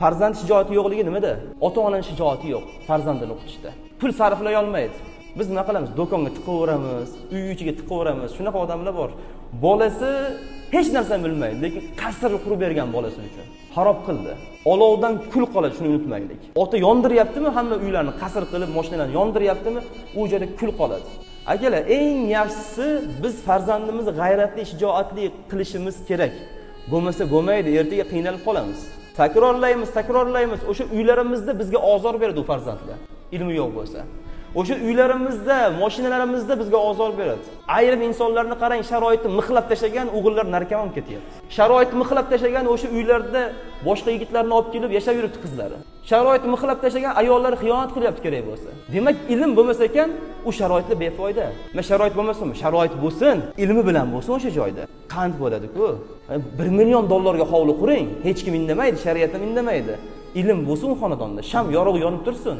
Farzand shijoati yo'qligi nimada? Ota-onaning shijoati yo'q farzandini o'qitishda. Pul sarflay olmaydi. Biz nima qilamiz? Do'konga tiqaveramiz, uy ichiga tiqaveramiz. Shunaqa odamlar bor. Bolasi hech narsani bilmaydi, lekin qasr qurib bergan bolasi uchun. Xarob qildi. Olovdan kul qoladi, shuni unutmaylik. Ota yondiryaptimi, hamma uylarni qasr qilib, mashinalarni yondiryaptimi, u joyda kul qoladi. Akalar, eng yaxshisi biz farzandimizni g'ayratli, shijoatli qilishimiz kerak. Bo'lmasa bo'lmaydi, ertaga qiynalib qolamiz. Takrorlaymiz, takrorlaymiz. O'sha uylarimizda bizga ozor beradi u farzandlar. Ilmi yo'q bo'lsa. O'sha uylarimizda, mashinalarimizda bizga ozor beradi. Ayrim insonlarni qarang, sharoitni mixlab tashlagan o'g'illar narkoman ketyapti. Sharoitni mixlab tashlagan o'sha uylarda boshqa yigitlarni olib kelib yashab yuribdi qizlari. Sharoitni mixlab tashlagan ayollar xiyonat qilyapti kerak bo'lsa. Demak, ilm bo'lmasa ekan, u sharoitlar befoyda. Nima sharoit bo'lmasinmi? Sharoit bo'lsin, ilmi bilan bo'lsin o'sha joyda. Qand bo'ladi-ku. 1 million dollarga hovli quring, hech kim indamaydi, shariat ham indamaydi. Ilm bo'lsin u xonadonda, sham yorug' yonib tursin.